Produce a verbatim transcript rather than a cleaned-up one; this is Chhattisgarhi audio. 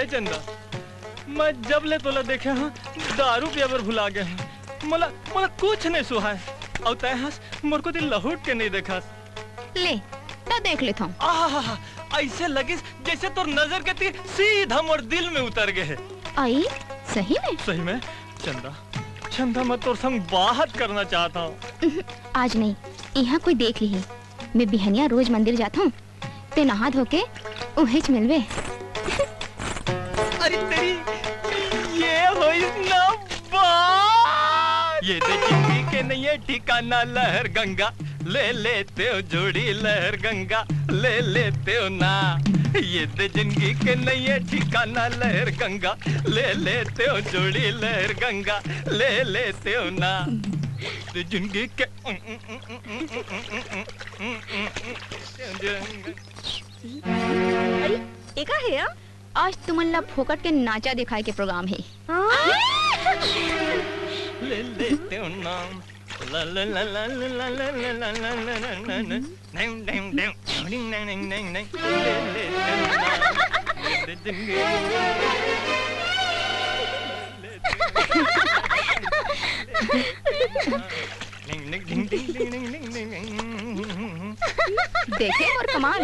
ए चंदा, मैं जब ले तोला देखे हंव, दारू पिए बर भुला गे हंव। मोला, मोला कुछ नहीं सुहाय। अउ तैं हस, मोर कोती लहुट के नहीं देखस। ले, त देख लेथंव। आहा, ऐसे लगिस जैसे तोर नजर के तीर सीधा मोर दिल में उतर गे हे। आई, सही में? सही में, चंदा, चंदा, मैं तोर संग बात करना चाहत हंव। उहुं, आज नहीं, इहां कोई देख लिही। मैं बिहनिया रोज मंदिर जाथंव, तैं नहा धो के उहेच मिलबे। अरे तेरी, ये होइस ना बात। ये दे जिंदगी के नइये ठिकाना लहर गंगा, ले लेतेंव जोड़ी लहर गंगा, ले लेतेंव ना। ये दे जिंदगी के नइये ठिकाना लहर गंगा, ले लेतेंव जोड़ी लहर गंगा, ले लेतेंव ना। दे जिंदगी के अरे, एका हे या? आज तुमन ला फोकट के नाचा दिखाए के प्रोग्राम हे। हाँ? ले लेतेंव ना। ला, ला, ला। नहीं, नहीं, नहीं। डिंग, डिंग, डिंग, डिंग, डिंग। ले लेतेंव ना। ले लेतेंव ना। डिंग, डिंग, डिंग, डिंग। देखे मोर कमाल।